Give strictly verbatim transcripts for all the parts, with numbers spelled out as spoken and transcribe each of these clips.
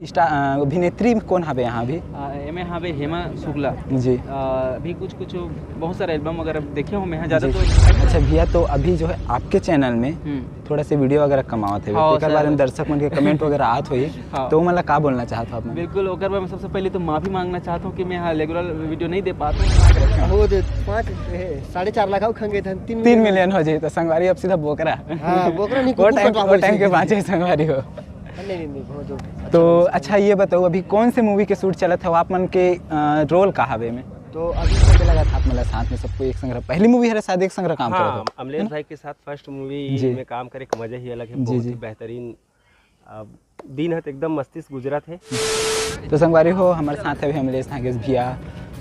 Star अभिनेत्री कौन हवे यहाँ अभी? एमे हवे हेमा शुक्ला। जी। अभी कुछ कुछ बहुत सारा एल्बम वगैरह देखे हो मैं, हाँ, ज़्यादा जी। तो अच्छा भैया, तो अभी जो है आपके चैनल में हम्म, थोड़ा से वीडियो वगैरह कमावत है, हाँ, एकर सर। बारे में दर्शक मन के कमेंट वगैरह आत होई, हाँ। तो ओला का बोलना चाहत हो आप मन? बिल्कुल, ओकर बाद मैं सबसे पहले तो माफ़ी मांगना चाहता हूँ कि मैं हाँ रेगुलर वीडियो नहीं दे पाता हूँ। हो दे पाँच ए, साढ़े चार लाख आओ खंगे धन तीन तीन मिलियन हो जाई तो संगवारी अब सीधा बोकरा। हाँ, बोकरा नहीं, वो कुकुर टाइम कटवा वो बोले टाइम के थे। बाँचे संगवारी हो। नहीं नहीं नहीं, बहुत जो तो अच्छा ये बताओ, अभी कौन से मूवी के शूट चलत है, आप मन के रोल का हवे में? तो अभी तो लगा था आप मतलब साथ में सबको एक संग रह, पहली मूवी हरे शायद एक संग रह काम हाँ, करत हो। अमलेश भाई के साथ फर्स्ट मूवी जी। में काम करे के मजा ही अलग है। जी, बहुत जी। ही बेहतरीन। अब दिन है तो एकदम मस्ती से गुजरत है। तो संगवारी हो, हमारे साथ है अमलेश नागेश भैया।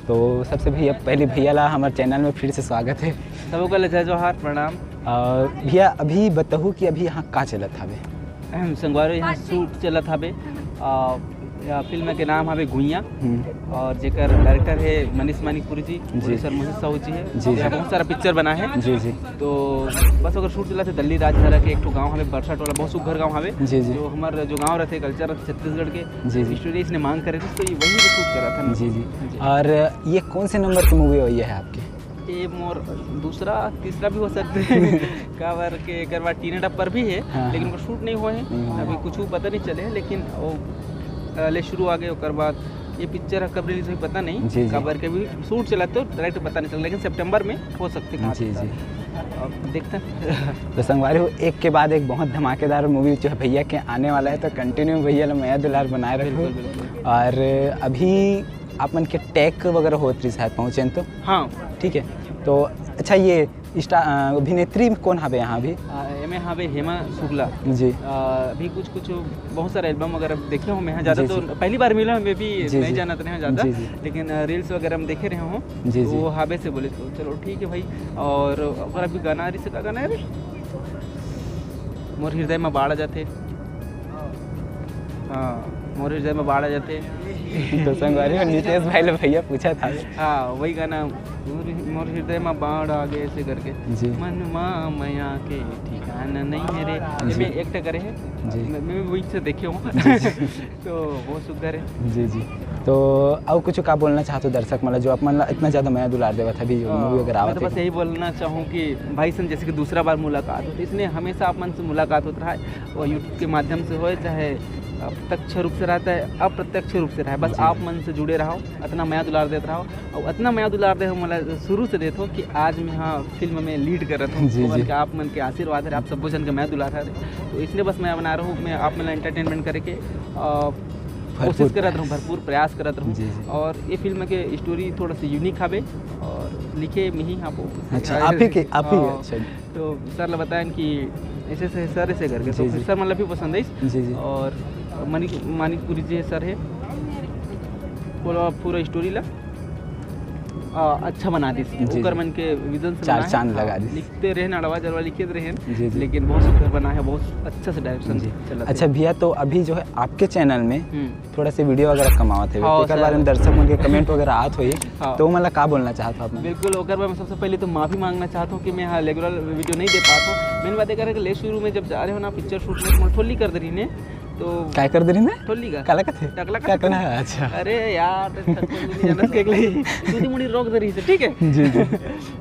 तो सबसे भैया, पहले भैया ला हमारे चैनल में फिर से स्वागत है। सबको ले जय जोहार, प्रणाम। और भैया अभी बताओ कि अभी यहाँ का चलत हवे? संगवारी, यहाँ शूट चलत हवे आ, या फिल्म के नाम हवे घुइया हम्म, और जेकर डायरेक्टर है मनीष मानिकपुरी जी, जी। प्रोड्यूसर मोहित साहू जी है। जी, जी। यहाँ बहुत सारा पिक्चर बना है। जी जी। तो बस अगर शूट चला थे दल्ली राजहरा के एक ठो गांव हवे बरसा टोला, बहुत सुघर गांव हवे। जी, जी। जो हमार जो गांव रहते कल्चर छत्तीसगढ़ के जी, जी। स्टोरी इसने मांग करे थे, तो ये वही पे शूट करा था। जी जी। और ये कौन से नंबर की मूवी हुई है आपकी? ये मोर दूसरा तीसरा भी हो सकते हैं। काबर के एक बार टीना टप्पर भी है, हाँ, लेकिन हाँ। वो शूट नहीं हुआ है। नहीं हुआ है। अभी कुछ पता नहीं चले हैं, लेकिन वो पहले शुरू आ गए, ओकर बाद ये पिक्चर कब रिलीज हुई पता नहीं। जी, जी। काबर के भी शूट चला तो डायरेक्ट पता नहीं चला, लेकिन सितंबर में हो सकते हैं। जी, जी। अब देखते हैं। तो संगवारी हो, एक के बाद एक बहुत धमाकेदार मूवी जो है भैया के आने वाला है, तो कंटिन्यू भैया ला मया दुलार बनाए रखो। बिल्कुल, बिल्कुल। और अभी आप मन के टेक वगैरह होत रही शायद पहुँचे तो, हाँ। ठीक है। तो अच्छा ये स्टार अभिनेत्री कौन हवे यहाँ अभी? आ, एमे हवे हेमा शुक्ला। जी। आ, अभी कुछ कुछ बहुत सारे एल्बम वगैरह देखे हो मैं, हाँ, ज़्यादा जी, तो जी। पहली बार मिला हूँ मैं भी, जी, नहीं जी। जानत रहे ज़्यादा, जी, जी। लेकिन रील्स वगैरह में देखे रहे हूँ। जी, तो जी। वो हावे से बोले तो चलो ठीक है भाई। और अगर अभी गाना रिलीज का गाना है रे, मोर हृदय में बाढ़ आ जाते। हाँ, मोर हृदय में बाढ़ आ जाते। तो संगवारी हो, नितेश भाई ले भैया पूछा था। हाँ, वही गाना, मोर मोर हृदय में बाढ़ आ गए ऐसे करके। जी। मन मा मया के ठिकाना नहीं है रे। जी। मैं एक्ट करे है, जी। मैं मैं वही से देखे हूँ। तो बहुत सुघर है। जी जी। तो और कुछ का बोलना चाहते हो दर्शक मतलब जो आप मन ला इतना ज़्यादा मया दुलार देवत है अभी हाँ, मूवी अगर मैं आवत तो बस है? यही बोलना चाहूँ कि भाई सन जैसे कि दूसरा बार मुलाकात हो, तो इसने हमेशा आप मन से मुलाकात होत रहा है, वो यूट्यूब के माध्यम से होए, चाहे प्रत्यक्ष रूप से रहता है, अप्रत्यक्ष रूप से रहे, बस जी। आप मन से जुड़े रहो, इतना मया दुलार देत रहो, और इतना मया दुलार दे मतलब शुरू से देत हो कि आज मैं हाँ फिल्म में लीड करत हूँ। जी, तो मन जी। के आप मन के आशीर्वाद है, आप सबो जन के मया दुलार है, तो इसलिए बस मैं बना रहा हूँ, मैं आप मन एंटरटेनमेंट करके अ, भरपूर कोशिश करत रहूँ, प्रयास। भरपूर प्रयास करत रहूँ। जी, जी। और ये फिल्म के स्टोरी थोड़ा सा यूनिक हवे और लिखे में ही आप अच्छा, आप ही के, आप ही के, हाँ। अच्छा। तो सर ने बताया कि ऐसे ऐसे सर ऐसे करके, तो जी, फिर जी। सर मतलब भी पसंद है। जी, जी। और मानिक मानिकपुरी जी सर है, पूरा पूरा स्टोरी ला आ, अच्छा बना दी। जी, ओकर जी। मन के विजन से चार बना है। चांद हाँ, लगा दी। लिखते रहे, अड़वा जलवा लिखे रहे हैं, जी, जी। लेकिन बहुत सुंदर बना है, बहुत अच्छा से डायरेक्शन जी। चला। अच्छा भैया, तो अभी जो है आपके चैनल में हम्म। थोड़ा से वीडियो वगैरह कमावत है, हाँ, एकर सर। बारे में दर्शक मन के कमेंट वगैरह आत होई, हाँ। तो मतलब का बोलना चाहत हो आप? बिल्कुल, ओकर बाद मैं सबसे पहले तो माफ़ी मांगना चाहता हूँ कि मैं हाँ रेगुलर वीडियो नहीं दे पाता हूँ। मेन बात एकर है कि ले शुरू में जब जा रहे हो ना पिक्चर शूट में, तो ठोली कर दे रही ने, तो काय कर दे रही ने? ठोली का काला कथे? टकला क्या कथे? कहना है? अच्छा। अरे यार, तो ठोली नहीं जानत के लिए। दूधी मुड़ी रोक दे रही से, ठीक है? जी, जी।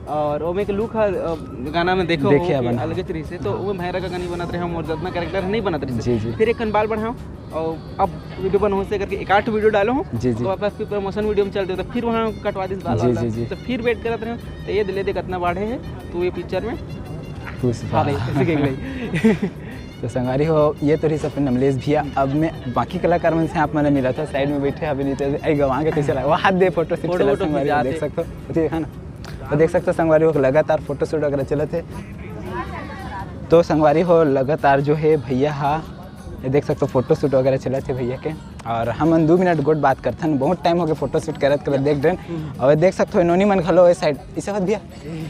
और ओमे के लुक है, अ, गाना में देखो देखे हो कि बना। अलग तरीके से, तो वो भैरा का गानी बनत रहे हम और जतना कैरेक्टर नहीं बनत रहे जी, जी। फिर एक कन बाल बढ़ाओ और अब वीडियो बनहो से करके एक आठ वीडियो डालो हो, जी, जी। तो बस फिर प्रमोशन वीडियो में चल देता, फिर वहाँ कटवा दी बाल जी, वाला। जी, जी। तो फिर वेट करत रहे, तो ये दिले देख इतना बाढ़े है, तो ये पिक्चर में पुष्पा। हाँ भाई, ऐसे कह भाई। तो संगवारी हो, ये तो रही सब अमलेश भैया। अब मैं बाकी कलाकार मन से आप मन मिला था, साइड में बैठे अभी नितेश, आई गवा के कैसे लगा, वो हाथ दे फोटो से फोटो चला वोटो संगवारी हो, खिंचाते। देख सकते हो, ठीक है ना? तो देख सकते हो संगवारी हो, लगातार फोटोशूट वगैरह चलत है। तो संगवारी हो, लगातार जो है भैया हा, ये देख सकते हो फोटोशूट वगैरह चलत है भैया के। और हम मन दू मिनट गोट बात करथन, बहुत टाइम हो गए फोटोशूट करत करत देख देन। और ये देख सकते हो इनोनी मन घलो ए साइड, इसे बात भैया,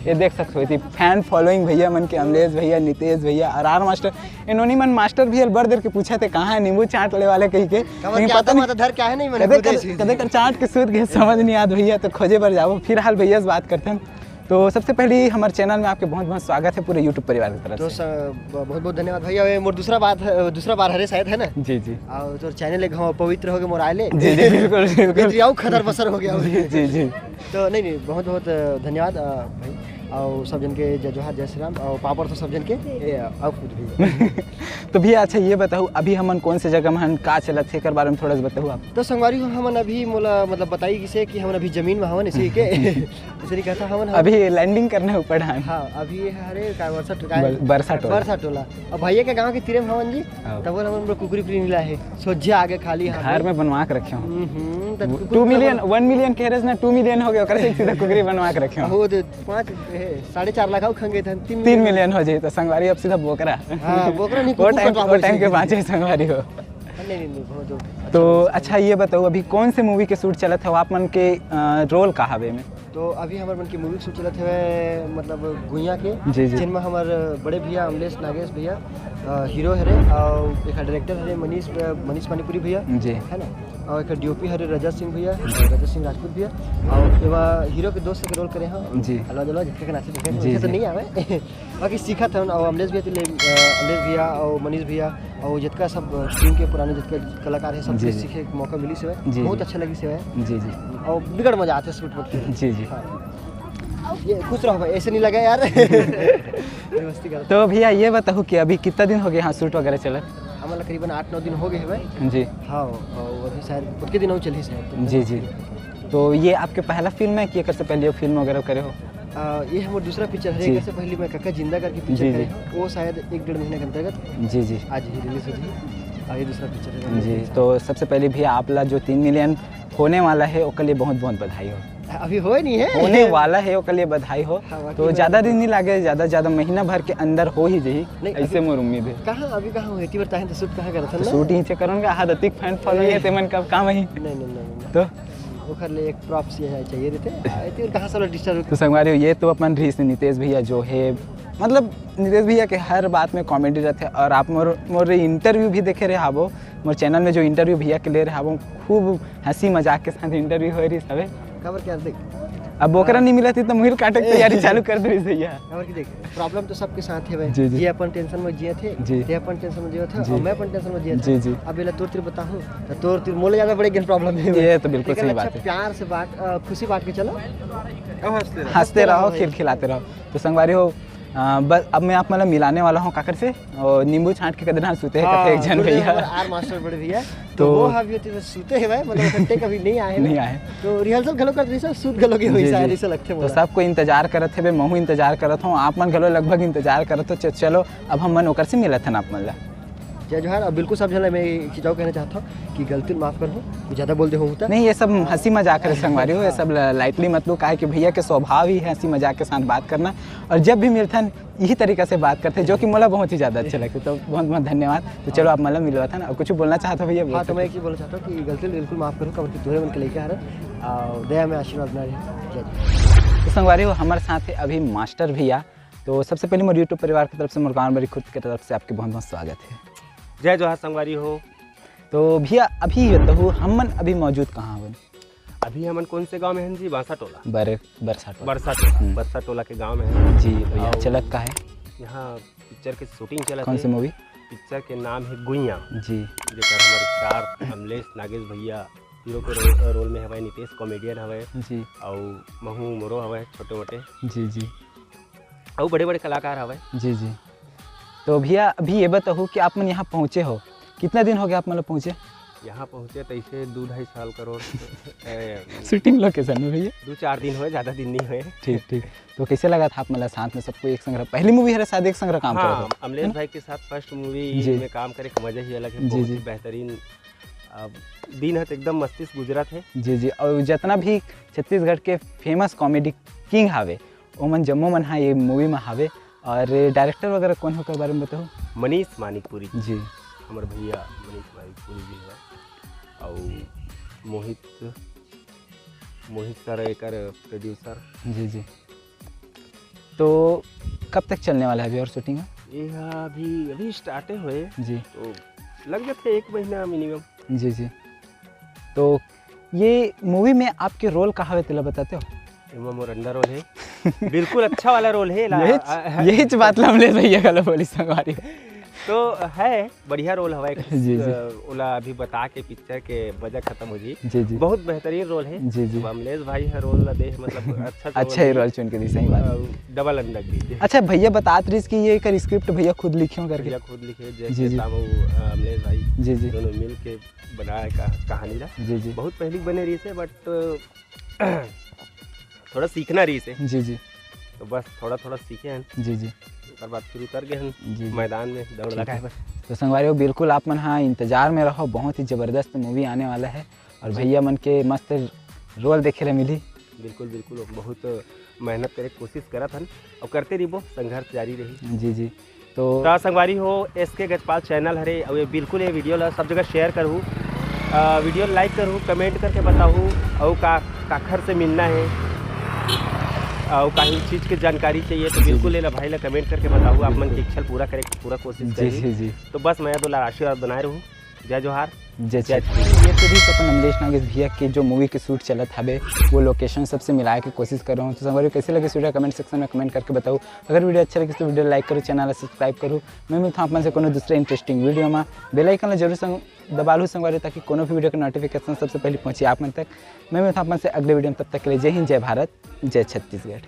ये देख सकते हो इतनी फैन फॉलोइंग भैया मन के, अमलेश भैया, नितेश भैया, आर आर मास्टर, इनोनी मन मास्टर भैया बर देर के पूछा थे कहाँ है नींबू चाट ले वाले कहीं के, कमर लेकिन के पता आता नहीं माता धर के आहे नहीं मन कदे खुदे कर, चीज। कदे कर चाट के सूत गए, समझ नहीं आत भैया, तो खोजे बर जाबो। फिलहाल भैया से बात करते हैं। तो सबसे पहले हमर चैनल में आपके बहुत बहुत स्वागत है पूरे YouTube परिवार की तरफ तो से। स- ब- बहुत बहुत धन्यवाद भैया। ये मोर दूसरा बात है, दूसरा बार हरे शायद, है ना? जी जी। और तोर चैनल एक हम पवित्र हो गए मोर आए ले। जी जी, बिल्कुल बिल्कुल। ये तो आऊ खदर बसर हो गया। जी जी जी। तो नहीं नहीं, बहुत बहुत धन्यवाद अ, भाई। और सब जन के जय जोहार, जय श्री राम। और पापड़ तो सब जन के, ए, और खुद भी। तो भैया, अच्छा ये बताओ, अभी हमन कौन से जगह में हन, का चलत हे, एकर बारे में थोड़ा सा बताओ आप। तो संगवारी हो, हमन अभी मोला मतलब बताई किसे कि हमन अभी जमीन में हवन, इसी के इसे नहीं कहता हमन हम। अभी लैंडिंग करने ऊपर हन। हाँ, अभी ये हरे का बरसा टोला। बर- बरसा टोला। बरसा टोला। अब भैया के गांव के तीरे में हवन जी। हाँ। तब हमन लोग कुकरी उकरी नीला है, सोझे आगे खाली। हाँ घर भाई। में बनवा के रखे हूँ। हम्म, तो कुकुर टू पूरा मिलियन, बन- वन मिलियन के रेस ना, टू मिलियन हो गया, ओकर से सीधा कुकरी बनवा के रखे हूँ। हो दे पाँच, ए, साढ़े चार लाख आऊ खंगे थे, तीन तीन मिलियन हो जाए तो संगवारी अब सीधा बोकरा। हाँ, बोकरा नहीं, वो कुकुर टाइम कटवा वो बोले टाइम के थे। बाँचे संगवारी हो। नहीं नहीं नहीं, बहुत तो अच्छा ये बताओ, अभी कौन से मूवी के शूट चलत है, आप मन के रोल का हवे में? तो अभी हमारे मन की मूवी शूट चलत है मतलब गुइया के। जी, जी। जिनमें हमारे बड़े भैया अमलेश नागेश भैया अ, हीरो हरे, और एक डायरेक्टर हरे मनीष अ, मनीष पानीपुरी भैया, जी। है ना? और एक डीओपी हरे रजत सिंह भैया, रजत सिंह राजपूत भैया। और एमा हीरो के दोस्त के रोल करे हैं। जी। अलवा जलवा जितने के नाचे देखे जी, वैसे तो जी। नहीं आवे। बाकी सीखत हन। और अमलेश भैया तो ले, अ, अमलेश भैया और मनीष भैया और जितका सब टीम के पुराने जितके कलाकार हैं, सबके जी, जी। सीखे के मौका मिली से। जी, बहुत जी। अच्छा लगी से। जी जी। और बिगड़ मजा आते शूट में। जी जी। हाँ। ये खुश रहो भाई, ऐसे नहीं लगा यार। मस्ती कर। तो भैया ये बताओ कि अभी कितना दिन हो गए यहाँ शूट वगैरह चलत? हमारा करीबन आठ नौ दिन हो गए हैं भाई। जी। हाँ, और अभी शायद उतके दिन और चली शायद। जी जी। तो ये आपके पहला फिल्म है कि एकर से पहले फिल्म वगैरह करे हो? आ, ये हमारा दूसरा पिक्चर है। जी। एक से पहले मैं काका जिंदा करके पिक्चर जी, करे जी। हैं। वो शायद एक डेढ़ महीने के अंतर्गत जी जी। आज ही रिलीज हुई थी। और ये दूसरा पिक्चर है। जी। तो सबसे पहले भी आप ला जो तीन मिलियन होने वाला है, ओकर लिए बहुत बहुत बधाई हो। अभी होए नहीं है। होने वाला है, ओकर लिए बधाई हो। हाँ, वाकई तो में। ज़्यादा दिन नहीं लागे, ज़्यादा ज़्यादा महीना भर के अंदर हो ही जाही, नहीं, ऐसे अभी मोर उम्मीद है। कहाँ अभी कहाँ हुए? इतनी बार ताहे तो शूट कहाँ करत तो हन ना? शूट ही से करूँगा, हाँ, अतिक फैन फॉलोइंग है, तेमन कब काम ही। नहीं नहीं नहीं नहीं। तो ओखर ले एक प्रॉप्स ये चाहिए रहते। आ, इतनी बार कहाँ से डिस्टर्ब? तो संगवारी हो, ये तो अपन रहीस नितेश भैया जो है, मतलब नितेश भैया के हर बात में कॉमेडी रहते। और आप मोर मोर इंटरव्यू भी देखे रहे हाबो, मोर चैनल में जो इंटरव्यू भैया के ले रहे हाबो, खूब हंसी मजाक के साथ इंटरव्यू हो रही हवे। खबर क्या देख? अब ओकरा नहीं मिलत ही तो मुहिल काटे के तैयारी चालू कर दे रही भैया। खबर की देख, प्रॉब्लम तो सबके साथ है भाई। जी, जी। ये अपन टेंशन में जिए थे, जी। ये अपन टेंशन में जिए थे जी। और मैं अपन टेंशन में जिए जी, थे। जी। अब ये तोर तिर बताऊँ तो तोर तिर मोले ज्यादा बड़े गेन प्रॉब्लम है। ये तो बिल्कुल लेकिन सही अच्छा, बात है। प्यार से बात, अ, खुशी बात के चलो। हंसते रहो, खिलखिलाते रहो। तो संगवारी हो, अ, बस अब मैं आप मन ला मिलाने वाला हूँ काकर से, और नींबू छांट के कदर सूते हैं, हाँ, कथे एक जन गुरुदेव भैया। हमारे आर मास्टर बड़े भैया। तो तो वो हावी होती है, सूते हैं भाई, मतलब घंटे कभी नहीं आए हैं। नहीं आए। तो रिहर्सल घलो कर रही सर, सूत घलो के जी, हुई जी। शायद ऐसा लगते तो मोला। सबको इंतजार करत हेबे, महू इंतजार करत हूँ, आप मन घलो लगभग इंतजार करत हो। च-, चलो अब हम मन ओकर से मिलत हन आप मन ला। जय जोहार। अब बिल्कुल सब झन ला मैं एक चीज और कहना चाहता हूँ कि गलती माफ कर हो, कुछ ज्यादा बोल दे हूँ तो। नहीं, ये सब हंसी मजाक है संगवारी हो, ये सब लाइटली मत लो, काहे कि भैया के स्वभाव ही है हंसी मजाक के साथ बात करना, और जब भी मिलथन यही तरीका से बात करते, जो कि मोला बहुत ही ज्यादा अच्छा लगता है। तो बहुत बहुत धन्यवाद। तो चलो आप मन ला मिलवाथन, और कुछ बोलना चाहत हो भैया? हाँ, तो मैं एक चीज बोलना चाहता हूँ कि गलती बिल्कुल माफ करो, काबर कि तोरे मन के लइका हरन, और दया में आशीर्वाद ना रहे। जय। तो संगवारी हो, हमारे साथ है अभी मास्टर भैया। तो सबसे पहले मोर YouTube परिवार की तरफ से, मोर गाँव बड़ी खुद की तरफ से आपके बहुत बहुत स्वागत है। जय जोहार संगवारी हो। तो भैया अभी ये बताओ, हम मन अभी मौजूद कहाँ हवन? अभी हमन कौन से गांव में हन जी? बांसा टोला। बर बरसा टोला। बरसा टोला। हम्म। बरसा टोला के गांव में हन। जी भैया, और चलत का है? यहाँ पिक्चर के शूटिंग चलत कौन है। से मूवी? पिक्चर के नाम है गुइया, जी जेकर हमारे स्टार अमलेश नागेश भैया हीरो के रो-, रोल में हवे, नितेश कॉमेडियन हवे, जी और महू मोरो हवे छोटे मोटे, जी जी और बड़े बड़े कलाकार हवे। जी जी। तो भैया अभी ये बताओ कि आप मन यहाँ पहुँचे हो, कितना दिन हो गया आप मतलब पहुँचे? यहाँ पहुँचे तो इसे दो ढाई साल करोड़ ए, शूटिंग लोकेशन में भैया। दो चार दिन हुए, ज़्यादा दिन नहीं हुए। ठीक ठीक। तो कैसे लगा था आप मतलब साथ में सबको एक संग रह, पहली मूवी है शायद एक संग रह काम हाँ, करो? अमलेश भाई के साथ फर्स्ट मूवी जी। में काम करे के मजा ही अलग है, जी, बहुत जी। ही बेहतरीन। अब दिन है तो एकदम मस्ती से गुजरत है। जी जी। और जितना भी छत्तीसगढ़ के फेमस कॉमेडी किंग हावे, ओमन जम्मो मन हा ये मूवी में हावे। और डायरेक्टर वगैरह कौन हो, ओकर बारे में बताओ। मनीष मानिकपुरी जी, जी हमारे भैया मनीष मानिकपुरी जी है, और मोहित, मोहित सर एकर प्रोड्यूसर। जी जी। तो कब तक चलने वाला है अभी और शूटिंग? ये अभी अभी स्टार्टे हुए, जी तो लग जाते एक महीना मिनिमम। जी जी। तो ये मूवी में आपके रोल का हवे, तेला बताते हो? एमा मोर अंडा रोल है। बिल्कुल अच्छा वाला रोल हे ला। यही यही बात ला अमलेश भैया घलो बोली संगवारी। तो है बढ़िया रोल हवय। जी, जी। अ, ओला अभी बता के पिक्चर के बजट खत्म हो जी। जी, जी। बहुत बेहतरीन रोल है। जी, जी। अब अमलेश भाई हर रोल ला दे, मतलब अच्छा सा अच्छा रोल ही है। रोल चुन के दी, सही बात। अ, डबल अंडा दीजिए। अच्छा, भैया बतात रहिस कि ये एकर स्क्रिप्ट भैया खुद लिखे हो करके। भैया खुद लिखे, जी, जैसे जी। तामू, अ, अमलेश भाई, जी, जी। दोनों मिल के बनाया का, कहानी ला। जी, जी। बहुत पहले बने रही से, बट थोड़ा सीखना रही से, जी, जी। तो बस थोड़ा थोड़ा सीखे हैं, जी, जी। ओकर बाद फिर उतर गए हैं जी, जी। मैदान में दौड़ ठीक लगाए है। बर। तो संगवारी हो, बिल्कुल आप मन हाँ इंतजार में रहो, बहुत ही जबरदस्त मूवी आने वाला है और भैया मन के मस्त रोल देखे ला मिली। बिल्कुल बिल्कुल, बहुत मेहनत करे के कोशिश करत हन और करते रहिबो, संघर्ष जारी रही। जी, जी। तो तो संगवारी हो, एस के गजपाल चैनल हरे, और ये बिल्कुल ये वीडियो ला सब जगह शेयर करहू, वीडियो लाइक करहू, कमेंट करके बताहू, और का काखर से मिलना है, और कहीं चीज की जानकारी चाहिए तो जी, बिल्कुल जी। ये ला भाई ला कमेंट करके बताहू, आप मन के बिल्कुल। इच्छा पूरा करे के पूरा कोशिश जी, करिए। जी, जी। तो बस मैं तो आशीर्वाद बनाए रहू। जय जोहार। जय जय छत्तीसगढ़। ये तो भी अपन अमलेश नागेश भैया के जो मूवी के शूट चलत हवे, वो लोकेशन सबसे मिलाए के कोशिश कर रहा हूँ। तो संगवारी कैसे लगे वीडियो, कमेंट सेक्शन में कमेंट करके बताओ। अगर वीडियो अच्छा लगे तो वीडियो लाइक करो, चैनल सब्सक्राइब करो। मैं मिलता हूँ अपन से कोनो दूसरे इंटरेस्टिंग वीडियो में। बेल आइकन ला जरूर संग दबा लू संगवारी, ताकि कोनो भी वीडियो का नोटिफिकेशन सबसे पहले पहुँचे आप मन तक। मैं मिलता हूँ अपन से अगले वीडियो में, तब तक के लिए जय हिंद, जय भारत, जय छत्तीसगढ़।